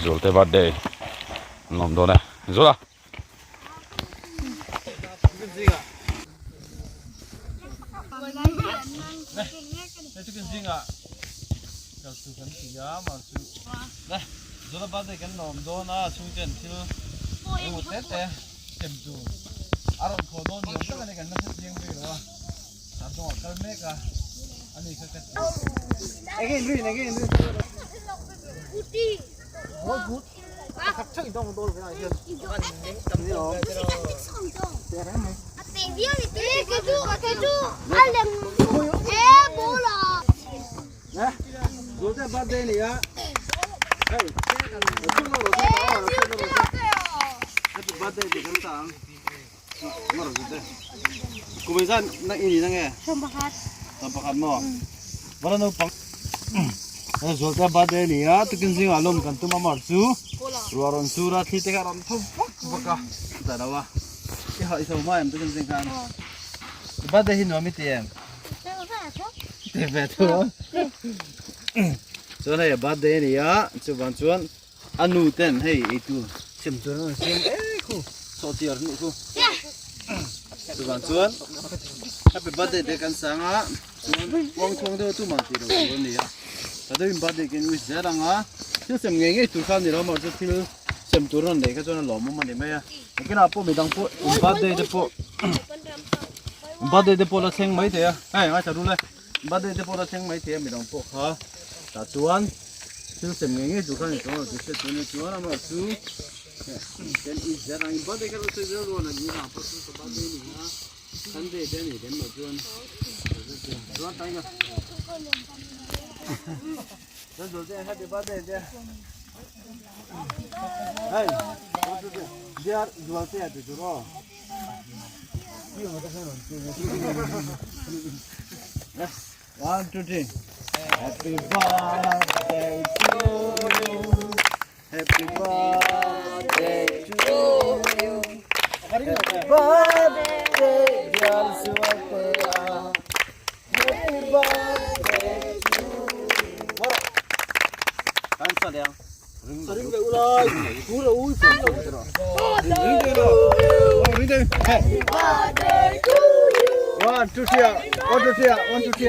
Zualte birthday an awm dawn e Zuala. Zualte birthday ni a tukin zingah lawm kan tum a mar chu ruah rawn sur a thli te kha a rawn tho vak vak a chutah lo a i hah i tho hma em tukin zing khan i birthday hi nuam i ti em ti ve tho a chuan hei a birthday a ni a chuvang chuan a nu ten hei eitur siam tur an rawn siam e khu sawhchiar a nih khu chuvang chuan happy birthday te kan sang a chuan uang chhuang deuh tumah tih loh tur a ni a ta deuhin birthday kan wish zel ang a thil sem ngei ngei tur kha a ni lo amaherawhchu chu thil sem tur a rawn neih kha chuan a lawmawm a ni mai a nakinah pawh midang pawh in birthday te pawh in birthday te pawh la thleng maithei a hei ngaithla rul e birthday te pawh la thleng maithei a midang pawh kha tah chuan thil sem ngei ngei tur kha a ni chuang lo tih hriat chuan chuan amaherawhchu chu kan wish zel ang in birthday kha lo sawi zel rual a ni a pawh chu ka birthday a ni a. Sunday te ani dem lo chuan chuan tai na chuan zul te happy birthday te hey dear zual te ti chu ro One, two, three. Happy birthday to you. Happy birthday to you. Happy birthday, dear Suatea. Happy birthday to you. Kan sa liang. Ring ve ulai. Pu ro ui pu ro. Ring ve lo. Ring ve. Happy birthday to you. One, two, three. One, two, three. One, two, three.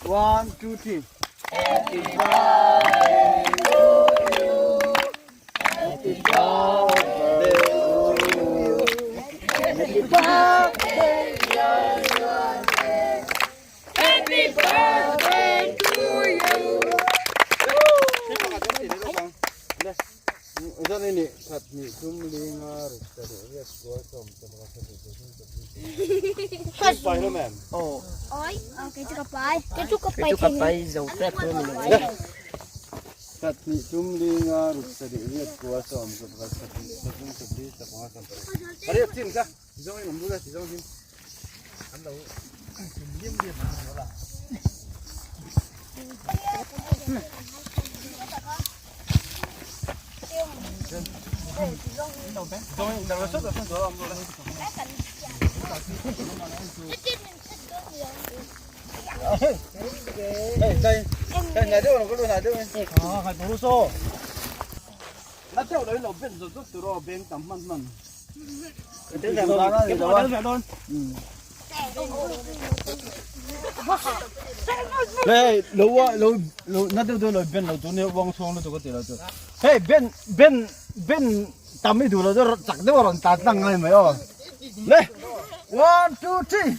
Oh. One, two, three. Happy birthday to you. Happy birthday to you. Happy birthday, dear Suatea. Happy birthday to you. Hei ben ben ben tam i duh lo chu chak deuh a rawn tlan tlang ngai mai aw le one two three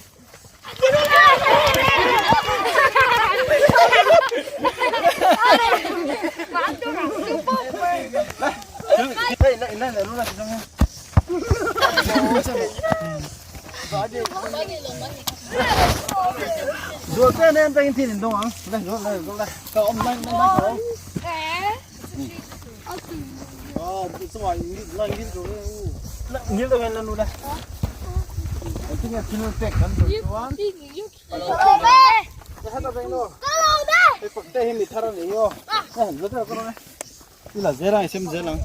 Zual te nen tangin thin in dong ang. Le zual le zual le. Ka om nang nang nang ka. Oh, so ai ngil la ngil ro le. Ngil do hen la nu la. Tin ya tin tek kan do chuan. Hei pak te hi mi thar ani yo. Zo te ko le. Ila zera ai sem zelang.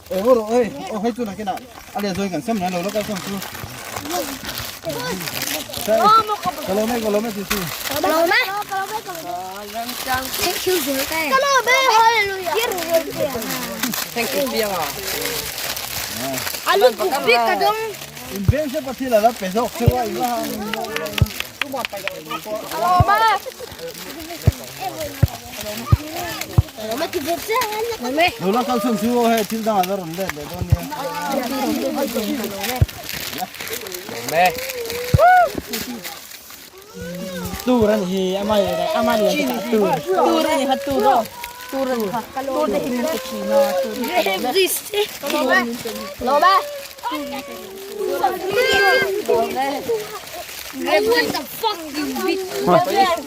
Ê hô rồi ơi, ô hay chú là cái nào? À để rồi cần xem này nó cái xem chú. Kalau mai kalau mai chú. Thank you Hallelujah. Thank you piang à. Alu bukbik ka dong. Invent se pati la la peso se wa iwa. Lola kal sang chu he thil dang ala ron le le don nia. Mẹ. Tur an hi amai le amai le ka tur. Tur ni ha tur ro. Tur ni ha. Tur ni hin te chi no tur. Loba. What the fuck you bitch?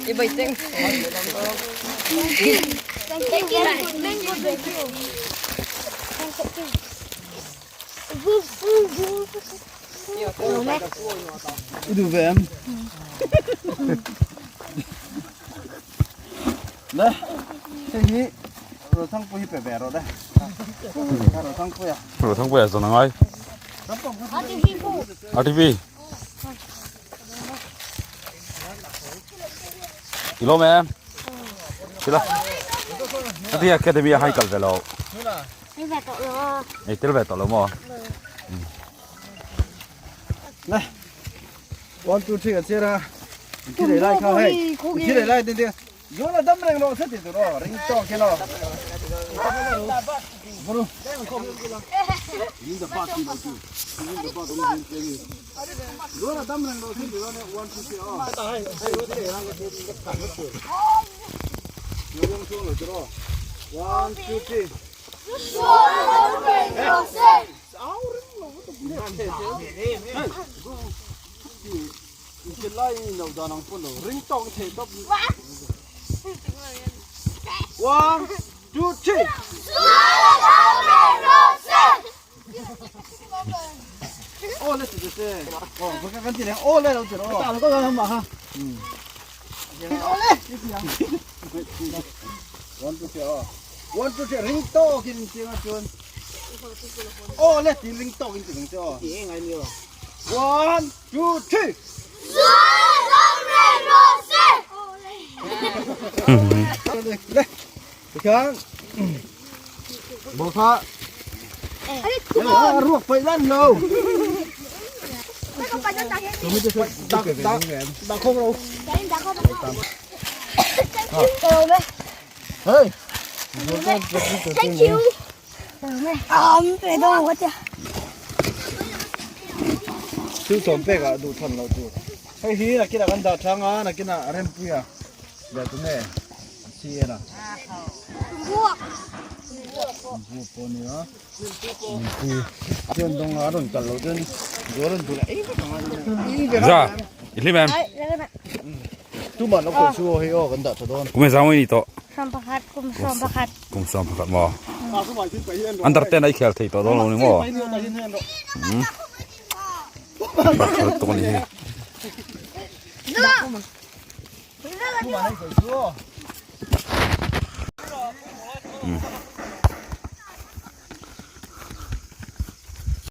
I bai teng. Thank you. Thank you. I du ve em. Le. Hei hi ro thang pui pe ve ro de. Ro thang pui a. Ro thang pui a zawn angai. RTV. I lawm em? Sila. Ati academy a hai kal ve lo. Ei tel ve tawh lo maw? Le. 1 2 3 ka che ra. Thi lei lai kha hei. Thi lei lai tin tin. Zo la dam reng lo se ti tu ro ring to ke lo. Bru. Zo la dam reng lo se ti ro ne 1 2 3 oh. Hei thi lei lai ka thi ka than tu. Yo yong chu lo ro. 1 2 3. One, two, three. Oh, let's do this. Oh, cái cái gì này? Oh, lên đâu rồi? Tao có không mà ha? Oh, lên. One, two, three. One, two, three. Ring to kin tiếng chuan. Oh, lên tiếng ring to kin tiếng cho. One, two, three. Lên. Được Bộ phá. Ruột phải lăn đâu. Đặt đặt không đâu. Hey. Thank you. Về đâu quá chưa? Chú sớm về cả đủ thần lâu chú. Hey hi là kia là con đào trắng á, là kia là rem puya. Giờ tụi này, chi là. Vua po ni á. Chân đông á rồi cần lâu chân. Rồi tụi này, Za. I hlim em. Tu mà nó còn chua hay ô gần đào cho đón. Kum e zang ni to. Som pakhat, kum som pakhat. Kum som pakhat maw. Under 10 ai khel thei tawh dawn lo ni maw? Bakher tawh a ni hi.